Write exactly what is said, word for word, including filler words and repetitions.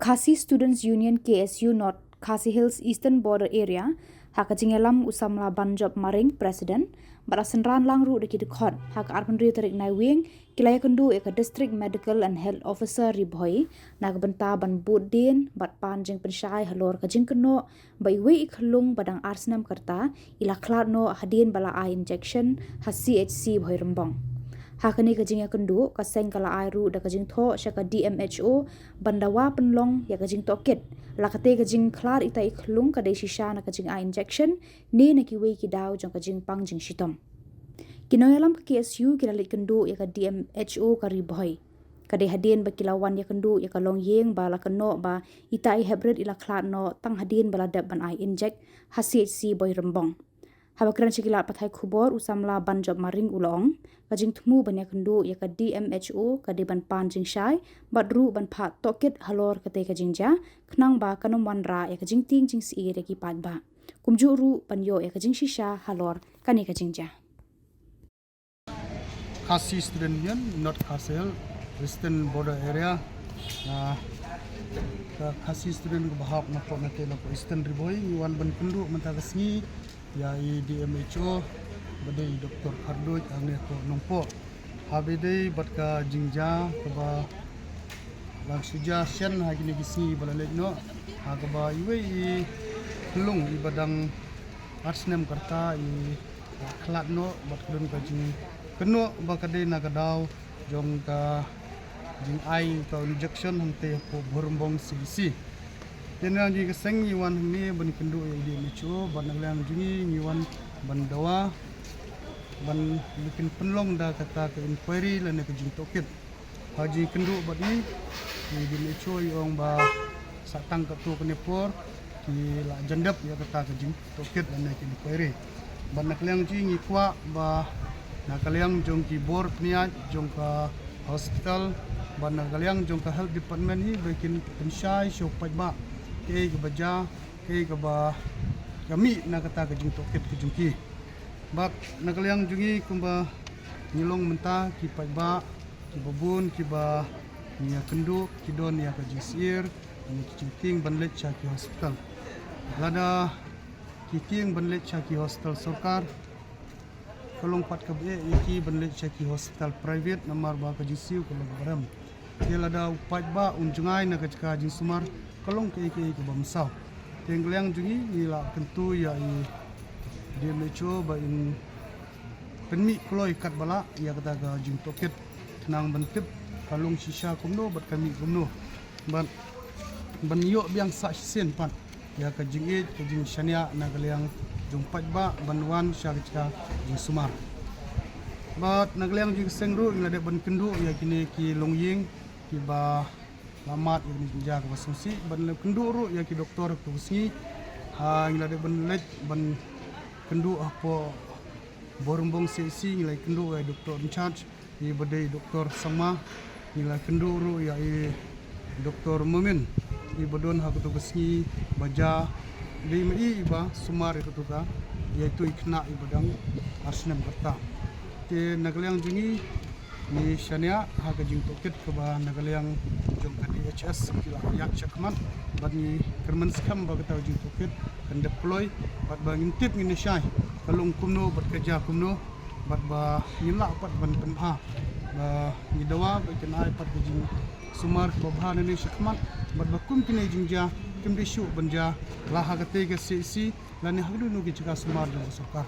Khasi Students Union, K S U, North Khasi Hills Eastern Border Area, ha ka jingïalam u samla Banjop Maring, President, bad la synran lang ruh da ki dkhot, ha ka arphew tarik Naiwieng, ki la ïakynduh ïa ka District Medical and Health Officer Ri Bhoi, na ka bynta ban bud dien, bad pan jingpynshai halor ka jingkynnoh ba iwei i khyllung ba dang ar snem ka rta, i la khlad noh hadien ba la ai injection ha C H C Bhoirymbong. Ha kane ka jingïakynduh, ka seng ka la ai ruh da ka jingthoh sha ka D M H O ban dawa pynlong ïa ka jingtohkit. La kata ka jingkhlad ita i khyllung ka dei shisha na ka jingai injection, ne na kiwei ki daw jong ka jingpang jingshitom. Ki nongïalam ka K S U ki la leit kynduh ïa ka D M H O ka Ri Bhoi. Ka dei hadien ba ki la wan ïakynduh ïa ka longïing ba la kynnoh ba ita i heprit i la khlad noh tang hadien ba la dep ban ai injek ha C H C Bhoirymbong. Haba kren sha ki lad pathai khubor, u samla Banjop Maring u la ong, ka jingthmu ban ïakynduh ïa ka D M H O ka dei ban pan jingshai, bad ruh ban phah tohkit halor kata ka jingjia, khnang ba kan ym wanrah ïa ka jingtieng jingsyier ïa ki paidbah. Kumjuh ruh ban ïoh ïa ka jingshisha halor kane ka jingjia. Khasi Student Union, North Khasi Hills, Western Border Area. Ah, ka Khasi Student kaba hap napoh nate napoh Eastern Ri Bhoi, ngi wan ban kynduh mynta ka sngi ïa i D M H O, ba dei i Doktor Kharduid, hangne hapoh Nongpoh. Haba ïadei bad ka jingjia kaba la shu jia shen ha kine ki sngi ba la leit noh, ha kaba iwei i khyllung iba dang ar snem ka rta i la khlad noh, bad ka don ka jingkynnoh ba ka dei na ka daw jong ka jingai ka injection hangtei hapoh Bhoirymbong C H C. Te na ngi ka seng ngi wan hangne ban kynduh ïa i D M H O, bad na ka liang jong ngi ngi wan ban dawa ban pynlong da kata ka inquiry lane ka jingtohkit. Ha jingkynduh bad i, i D M H O i ong ba sa tang katto katne por ki la jan dep ïa kata ka jingtohkit lane ka inquiry. Bad na ka liang jong ngi ngi kwah ba na ka liang jong ki bor pynïaid jong ka hospital, bad na ka liang jong ka health department hi ba kin pynshai sha u paidbah kaei kaba jia, kaei kaba ka mih na kata ka jingtohkit ka jong ki. Bad na ka liang jong ngi kumba ngi long mynta, ki paidbah kiba bun kiba ngi ïakynduh ki don ïa ka jingsyier, ngi ki jingtieng ban leit sha ki hospital. Lada ki tieng ban leit sha ki hospital sorkar, ka long pat kaba eh ïa ki ban leit sha ki hospital private namar ba ka jingsiew ka long kaba rem. Te lada u paidbah un jngai na ka jaka jingsumar, ka long kaei kaei kaba mynsaw. Te na ka liang jong ngi ngi la kyntu ïa i D M H O ba in pynmih kloi katba lah ïa kata ka jingtohkit, khnang ban tip ka long shisha kumno bad ka mih kumno, bad ban ïoh biang sa shisien pat ïa ka jingïeit ka jingshaniah na ka liang jong paidbah ban wan sha ka jaka jingsumar. Bad na ka liang jong ka seng ruh ngi la dep ban kynduh ïa kine ki longïing kiba la mad ïa kine ki jingjia kaba sngewsih, bad la kynduh ruh ïa ki doktor katto ka sngi. Ha, ngi la dep ban leit ban kynduh hapoh Bhoirymbong C H C, ngi la kynduh ïa i doktor in charge, i ba dei i Doktor Sangma. Ngi la kynduh ruh ïa i Doktor Momin, i ba don ha katto ka sngi ba jia, dei ma i i ba sumar ïa katto ka, ïa itu i khynnah i ba dang ar snem ka rta. Te na ka liang jong ngi ngi shaniah ha ka jingtohkit kaba na ka liang jong ka D H S ki la ïaid shakhmat, bad ngi kyrmen skhem ba kata ka jingtohkit kan dep kloi, bad ba ngin tip ngin ïa shai ka long kumno bad ka jia kumno, bad ba ngin lah pat ban pynbha. Ba ngi dawa ba kin ai pat ka jingsumar kaba bha nangne shakhmat, bad ba kum kine jingjia kim dei shuh ban jia la ha katei ka C H C lane ha kino kino ki jaka sumar jong ka sorkar.